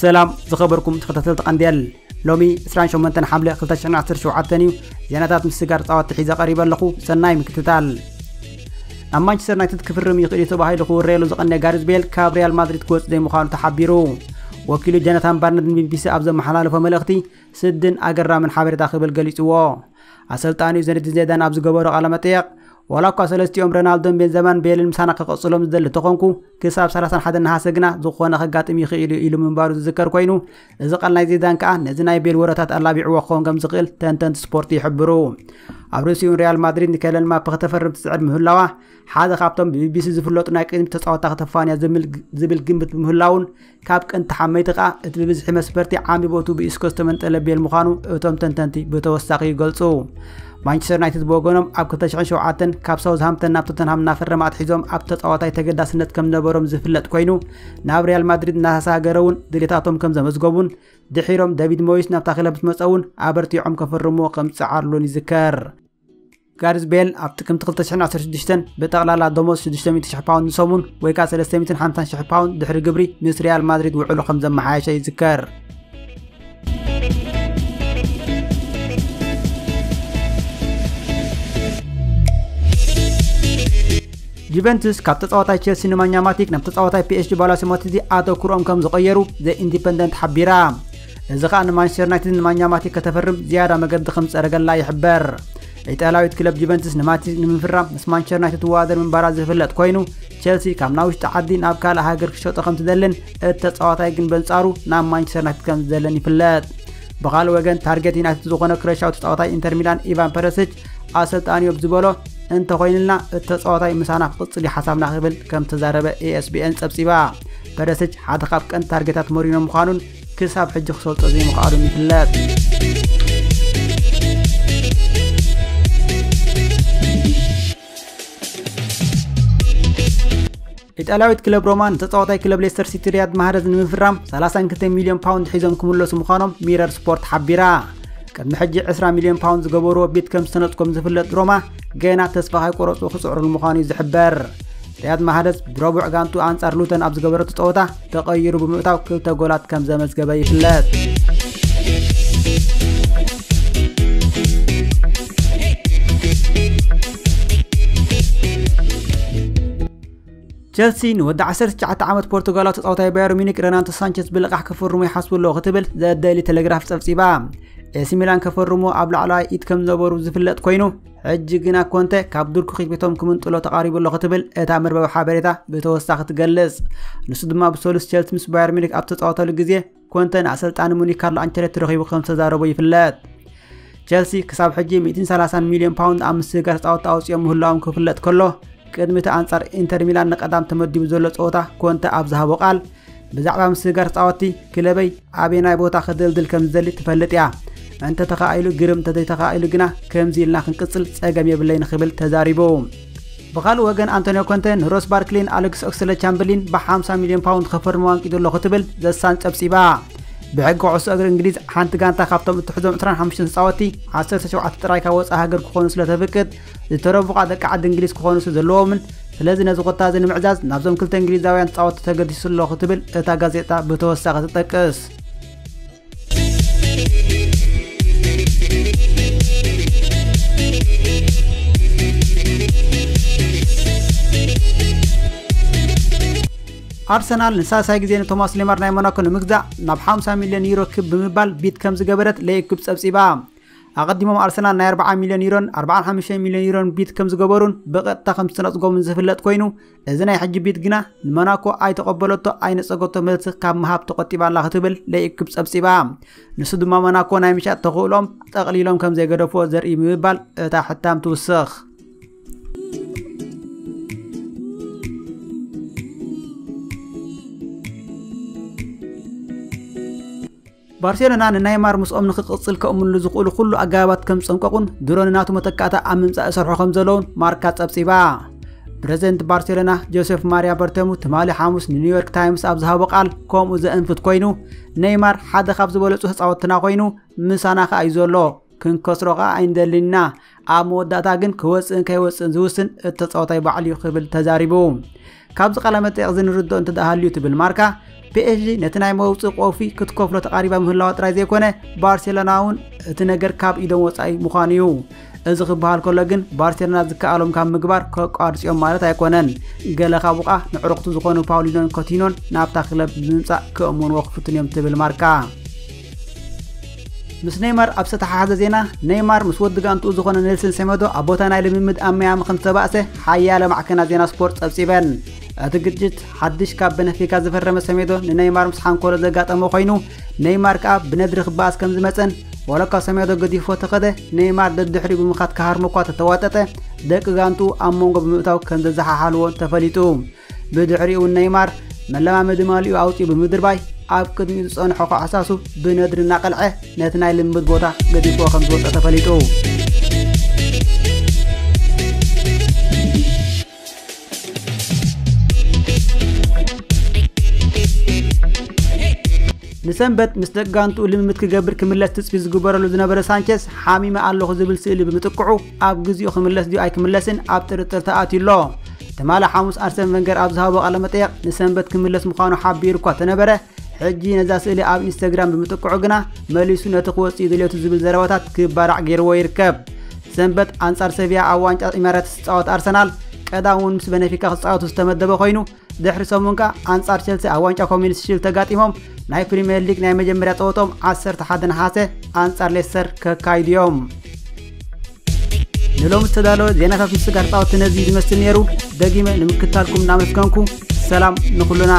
ሰላም ዝኸበርኩም ተኸታተልቲ ቀንዴል፣ ሎሚ ዕስራን ሸሞንተን ሓምለ ክልተ ሽሕን ዓሰርተ ሸውዓተን እዩ። ዜናታት ምስጋር ጻወት ሒዘ ቀሪበ ኣለኹ። ሰናይ ምክትታል። ናብ ማንቸስተር ዩናይትድ ክፍርም ይኽእል እዩ ተባሂሉ ክውረየሉ ዝቐነየ ጋሪዝ ቤል ካብ ሪያል ማድሪድ ክወጽእ ዘይምዃኑ ተሓቢሩ። ወኪሉ ጆናታን ባርነት ንቢቢሲ ኣብ ዘመሓላለፎ መልእኽቲ፣ ስድን ኣገራምን ሓበሬታ ክብል ገሊጽዎ። ኣሰልጣኒኡ ዘነዲን ዜዳን ኣብ ዝገበሮ ቃለ መጠየቕ፣ ዋላ እኳ ሰለስቲኦም ሮናልዶን ቤንዘማን ቤልን ምሳና ክቕጽሎም ዝደሊ ተኾንኩ፣ ክሳብ ሰላሳን ሓደን ነሓሰ ግና ዝኾነ ከጋጥም ይኽእል እዩ ኢሉ ምንባሩ ዝዝከር ኮይኑ፣ እዚ ቃል ናይ ዜዳን ከኣ ነዚ ናይ ቤል ወረታት ኣላቢዕዎ ክኸውን ከም ዝኽእል ተንተንቲ ስፖርት ይሕብሩ። ኣብ ርእሲኡን ሪያል ማድሪድ ንኬለን ማፕ ከተፈርም ትጽዕር ምህላዋ፣ ሓደ ካብቶም ብቢቢሲ ዝፍለጡ ናይ ቅድሚት ተጻወትታ ከተፋንያ ዝብል፣ ዝብል ግምት ብምህላውን፣ ካብ ቀንዲ ተሓመይቲ ከኣ እቲ ብብዝሒ መስፈርቲ ዓሚ ቦቱ ብኢስኮ ዝተመንጠለ ቤል ምዃኑ እቶም ተንተንቲ ብተወሳኺ ይገልጹ። ማንቸስተር ዩናይትድ ብወገኖም ኣብ ክልተ ሽሕን ሸውዓተን ካብ ሳውዝሃምፕተን ናብ ቶተንሃም እናፈረመ ኣትሒዞም ኣብ ተጻዋታይ ተገዳስነት ከም ነበሮም ዝፍለጥ ኮይኑ፣ ናብ ሪያል ማድሪድ እናተሳገረ እውን ድሌታቶም ከም ዘመዝገቡን፣ ድሒሮም ዳቪድ ሞይስ ናብታ ክለብ ምስ መጸ እውን ኣበርቲዖም ከፈርምዎ ከም ዝጸዓሩሉን ይዝከር። ጋሪዝ ቤል ኣብ ጥቅምቲ ክልተ ሽሕን ዓሰርተ ሽዱሽተን ብጠቕላላ ደሞዝ ሽዱሽተ ሚእቲ ሽሕ ፓውንድ ንሰሙን ወይ ከኣ ሰለስተ ሚእትን ሓምሳን ሽሕ ፓውንድ ድሕሪ ግብሪ ምስ ሪያል ማድሪድ ውዕሉ ከም ዘመሓየሸ ይዝከር። ጁቨንቱስ ካብ ተጻዋታይ ቸልሲ ኒማንያ ማቲክ ናብ ተጻዋታይ ፒኤስጂ ባላሲ ማቲዚ ኣተኩሮኦም ከም ዝቐየሩ ዘ ኢንዲፐንደንት ሓቢራ። እዚ ኸኣ ንማንቸስተር ዩናይትድ ኒማንያ ማቲክ ከተፈርም ዝያዳ መገዲ ከም ዝጸረገላ ይሕበር። ኢጣልያዊት ክለብ ጁቨንቱስ ንማቲክ ንምፍራም ምስ ማንቸስተር ዩናይትድ ትወዳደር ምንባራ ዝፍለጥ ኮይኑ፣ ቸልሲ ካብ ናብ ውሽጢ ዓዲ ናብ ካልእ ሃገር ክሸጦ ከም ትደልን፣ እቲ ተጻዋታይ ግን በንጻሩ ናብ ማንቸስተር ዩናይትድ ከም ዝደልን ይፍለጥ። ብኻልእ ወገን፣ ታርጌት ዩናይትድ ዝኾነ ክሮሻዊ ተጻዋታይ ኢንተር ሚላን ኢቫን ፐረሲች ኣሰልጣኒዮ ብዝበሎ እንተኾይንልና፣ እቲ ተጻዋታይ ምሳና ክቕጽል እዩ ሓሳብና ክብል ከም ተዛረበ ኤ ኤስ ቢ ኤን ጸብጺባ። ፐረሲች ሓደ ካብ ቀንዲ ታርጌታት ሞሪኖ ምዃኑን ክሳብ ሕጂ ክሰልጦ ዘይምኽኣሉን ይፍለጥ። ኢጣልያዊት ክለብ ሮማ ንተጻዋታይ ክለብ ሌስተር ሲቲ ሪያድ ማህረዝ ንምፍራም ሰላሳን ክልተ ሚልዮን ፓውንድ ሒዞም ክምለሱ ምዃኖም ሚረር ስፖርት ሓቢራ። ቅድሚ ሕጂ ዕስራ ሚልዮን ፓውንድ ዝገበርዎ ቢድ ከም ዝተነጽጎም ዝፍለጥ ሮማ፣ ገና ተስፋ ከይቆረጹ ክጽዕሩሉ ምዃኑ እዩ ዝሕበር። ሪያድ ማህረዝ ብረቡዕ ጋንቱ ኣንጻር ሉተን ኣብ ዝገበረቶ ጸወታ ተቐይሩ ብምእታው ክልተ ጎላት ከም ዘመዝገበ ይፍለጥ። ቸልሲ ንወዲ ዓሰርተ ትሽዓተ ዓመት ፖርቱጋላዊ ተጻዋታይ ባየር ሚኒክ ረናቶ ሳንቸዝ ብልቓሕ ክፍርሙ ይሓስቡ ኣለዉ ክትብል ዘ ዴይሊ ቴሌግራፍ ጸብጺባ። ኤሲ ሚላን ከፈርሙ ኣብ ላዕለዋይ ኢድ ከም ዝነበሩ ዝፍለጥ ኮይኑ፣ ሕጂ ግና ኮንተ ካብ ዱርኩኺት ቤቶም ክምንጥሎ ተቓሪቡ ኣሎ ክትብል እታ መርበብ ሓበሬታ ብተወሳኺ ትገልጽ። ንሱ ድማ ብሰሉስ ቸልሲ ምስ ባየር ሚኒክ ኣብ ተጻወተሉ ግዜ፣ ኮንተ ንኣሰልጣኒ ሙኒክ ካርሎ ኣንቸሎቲ ረኺቡ ከም ዝተዛረቦ ይፍለጥ። ቸልሲ ክሳብ ሕጂ ሚእትን ሰላሳን ሚልዮን ፓውንድ ኣብ ምስግጋር ተጻወትቲ ኣውጺኦም ምህላዎም ክፍለጥ ከሎ፣ ቅድሚ እቲ ኣንጻር ኢንተር ሚላን ንቐዳም ተመዲቡ ዘሎ ጸወታ ኮንተ ኣብ ዝሃቦ ቃል፣ ብዛዕባ ምስግጋር ተጻወትቲ ክለበይ ኣበየናይ ቦታ ክድልድል ከም ዝደሊ ትፈልጥ እያ። እንተ ተኻኢሉ ግርም፣ እንተ ዘይተኻኢሉ ግና ከምዚ ኢልና ክንቅጽል ጸገም የብለይን ክብል ተዛሪቡ። ብኻልእ ወገን ኣንቶኒዮ ኮንተ ንሮስ ባርክሊን ኣሌክስ ኦክስለድ ቻምበርሊን ብ ሓምሳ ሚልዮን ፓውንድ ከፈርሙ ኣንቂዱ ኣሎ ክትብል ዘሳን ጸብጺባ። ብሕጊ ኩዕሶ እግሪ እንግሊዝ ሓንቲ ጋንታ ካብቶም እትሕዞም ዕስራን ሓሙሽተን ተጻወትቲ ዓሰርተ ሸውዓተ ጥራይ ካብ ወጻኢ ሃገር ክኾኑ ስለ ተፍቅድ፣ ዝተረፉ ከኣ ደቂ ዓዲ እንግሊዝ ክኾኑ ስለ ዘለዎምን፣ ስለዚ ነዚ ኮታ እዚ ንምዕዛዝ ናብዞም ክልተ እንግሊዛውያን ተጻወትቲ ተገዲሱ ኣሎ ክትብል እታ ጋዜጣ ብተወሳኺ ትጠቅስ። ኣርሰናል ንሳልሳይ ግዜ ንቶማስ ሌማር ናይ ሞናኮ ንምግዛእ ናብ ሓምሳ ሚልዮን ዩሮ ክብ ብምባል ቢድ ከም ዝገበረት ለኢኩብ ጸብጺባ። ኣቐዲሞም ኣርሰናል ናይ ኣርብዓ ሚልዮን ዩሮን ኣርብዓን ሓሙሽተ ሚልዮን ዩሮን ቢድ ከም ዝገበሩን ብቐጥታ ከም ዝተነጽጎምን ዝፍለጥ ኮይኑ፣ እዚ ናይ ሕጂ ቢድ ግና ንሞናኮ ኣይተቐበለቶ፣ ኣይነጸገቶ፣ መልሲ ካብ ምሃብ ተቖጢባ ኣላ ክትብል ለኢኩብ ጸብጺባ። ንሱ ድማ ሞናኮ ናይ ምሻጥ ተኽእሎም ጠቕሊሎም ከም ዘይገደፍዎ ዘርኢ ብምባል እታ ሕታም ትውስኽ። ባርሴሎና ንናይማር ምስኦም ንክቕጽል ከእምኑሉ ዝኽእሉ ኩሉ ኣገባባት ከም ዝጸንቀቑን ድሮ ንናቱ መተካእታ ኣብ ምምጻእ እሰርሑ ከም ዘለውን ማርካ ጸብጺባ። ፕረዚደንት ባርሴሎና ጆሴፍ ማሪያ በርተሙ ትማሊ ሓሙስ ንኒውዮርክ ታይምስ ኣብ ዝሃቦ ቃል ከምኡ ዘእንፍት ኮይኑ፣ ኔይማር ሓደ ካብ ዝበለጹ ተጻወትትና ኮይኑ ምሳና ከኣ እዩ ዘሎ፣ ክንከስሮ ከኣ ኣይንደልን ኢና። ኣብ መወዳእታ ግን ክወጽእን ከይወጽእን ዝውስን እቲ ተጻዋታይ ባዕሉ እዩ ክብል ተዛሪቡ። ካብዚ ቃለ መጠይቕ እዚ ንርድኦ እንተ ደኣ ሃልዩ ትብል ማርካ፣ ፒኤስጂ ነቲ ናይ መውፅኢ ቆፊ ክትከፍሎ ተቓሪባ ምህላዋ ጥራይ ዘይኮነ፣ ባርሴሎና እውን እቲ ነገር ካብ ኢዶም ወፃኢ ምዃኑ እዩ። እዚ ክበሃል ከሎ ግን፣ ባርሴሎና ዝከኣሎም ካብ ምግባር ከቋርፅዮም ማለት ኣይኮነን። ገለ ካብኡ ኸኣ ንዕሩኽቱ ዝኾኑ ፓውሊኖን ኮቲኖን ናብታ ክለብ ብምምፃእ ክእምንዎ ክፍትኑ እዮም ትብል ማርካ። ምስ ኔይማር ኣብ ዝተሓሓዘ ዜና፣ ኔይማር ምስ ወዲ ጋንትኡ ዝኾነ ኔልሰን ሴሜዶ ኣብ ቦታ ናይ ልምምድ ኣብ ሚያሚ ከም ዝተባእሰ ሓያለ ማዕከናት ዜና ስፖርት ጸብጺበን። እቲ ግጭት ሓድሽ ካብ በነፊካ ዝፈረመ ሴሜዶ ንኔይማር ምስ ሓንኮሎ ዘጋጠመ ኮይኑ፣ ኔይማር ከኣ ብነድሪ ክበኣስ ከም ዝመጸን፣ ዋላ እኳ ሴሜዶ ገዲፎ ተኸደ፣ ኔይማር ደድሕሪኡ ብምኻድ ክሃርሞ እኳ ተተዋጠጠ፣ ደቂ ጋንትኡ ኣብ መንጎ ብምእታው ከም ዘዘሓሓልዎ ተፈሊጡ። ብድሕሪኡ እውን ኔይማር መለማመዲ ማልኡ ኣውፂኡ ብምድርባይ፣ ኣብ ቅድሚኡ ዝፀንሖ ኮዕሳሱ ብነድሪ እናቐልዐ ነቲ ናይ ልምምድ ቦታ ገዲፍዎ ከም ዝወፀ ተፈሊጡ። ንሰንበት ምስ ደቂ ጋንትኡ ልምምድ ክገብር ክምለስ ትፅቢት ዝግበረሉ ዝነበረ ሳንቸስ፣ ሓሚመ ኣለኹ ዝብል ስእሊ ብምጥቅዑ፣ ኣብ ግዜኡ ክምለስ ድዩ ኣይክምለስን ኣብ ጥርጥር ተኣትዩ ኣሎ። ትማሊ ሓሙስ ኣርሰን ቨንገር ኣብ ዝሃቦ ቃለ መጠየቕ፣ ንሰንበት ክምለስ ምዃኑ ሓቢሩ እኳ ተነበረ፣ ሕጂ ነዛ ስእሊ ኣብ ኢንስታግራም ብምጥቅዑ ግና፣ መሊሱ ነቲ ክወጽእ ድሌቱ ዝብል ዘረባታት ክባራዕ ገይርዎ ይርከብ። ሰንበት ኣንጻር ሰቪያ ኣብ ዋንጫ ኢማራትስ ዝጻወት ኣርሰናል፣ ቀዳም እውን ምስ በነፊካ ክጻወቱ ዝተመደበ ኮይኑ፣ ድሕሪ ሰሙን ከኣ ኣንጻር ቸልሲ ኣብ ዋንጫ ኮሚኒቲ ሺልድ ተጋጢሞም፣ ናይ ፕሪምየር ሊግ ናይ መጀመርያ ጸወትኦም ዓሰርተ ሓደ ነሓሰ ኣንጻር ሌስተር ከካይዱ እዮም። ንሎሚ ዝተዳለወ ዜናታት ምስጋር ጻወቲ ነዚ ዝመስል ነይሩ። ደጊመ ንምክታልኩም እናመስገንኩ፣ ሰላም ንኹልና።